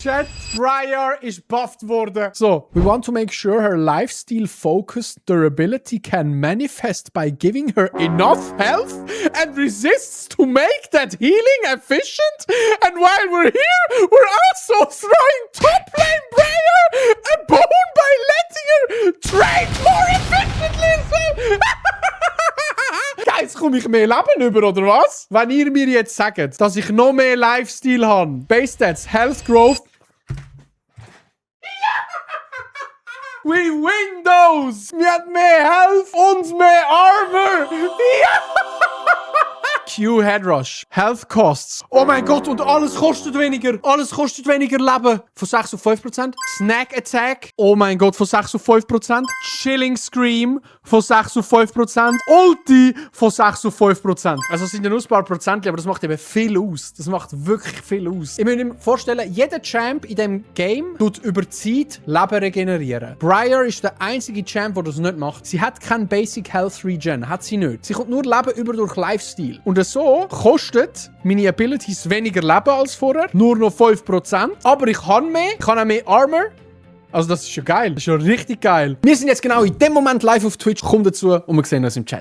Chat, Briar ist buffed worden. So, we want to make sure her lifesteal-focused durability can manifest by giving her enough health and resists to make that healing efficient. And while we're here, we're also throwing top lane Briar a bone by letting her trade more efficiently. Guys, komme ich mehr Leben über, oder was? Wenn ihr mir jetzt sagt, dass ich noch mehr Lifesteal habe, Base Stats, Health Growth. We win those! Wir haben mehr Health und mehr Armor! Ja! Q Head Rush. Health Costs. Oh mein Gott, und alles kostet weniger. Alles kostet weniger Leben. Von 6 auf 5%. Snack Attack. Oh mein Gott, von 6 auf 5%. Chilling Scream. Von 6 auf 5%. Ulti. Von 6 auf 5%. Also es sind ja nur ein paar Prozent, aber das macht eben viel aus. Das macht wirklich viel aus. Ich muss mir vorstellen, jeder Champ in diesem Game tut über die Zeit Leben regenerieren. Briar ist der einzige Champ, der das nicht macht. Sie hat keinen Basic Health Regen. Hat sie nicht. Sie kommt nur Leben über durch Lifestyle. Und so kostet meine Abilities weniger Leben als vorher. Nur noch 5%. Aber ich kann mehr. Ich habe auch mehr Armor. Also das ist ja geil. Das ist ja richtig geil. Wir sind jetzt genau in dem Moment live auf Twitch. Kommt dazu und wir sehen uns im Chat.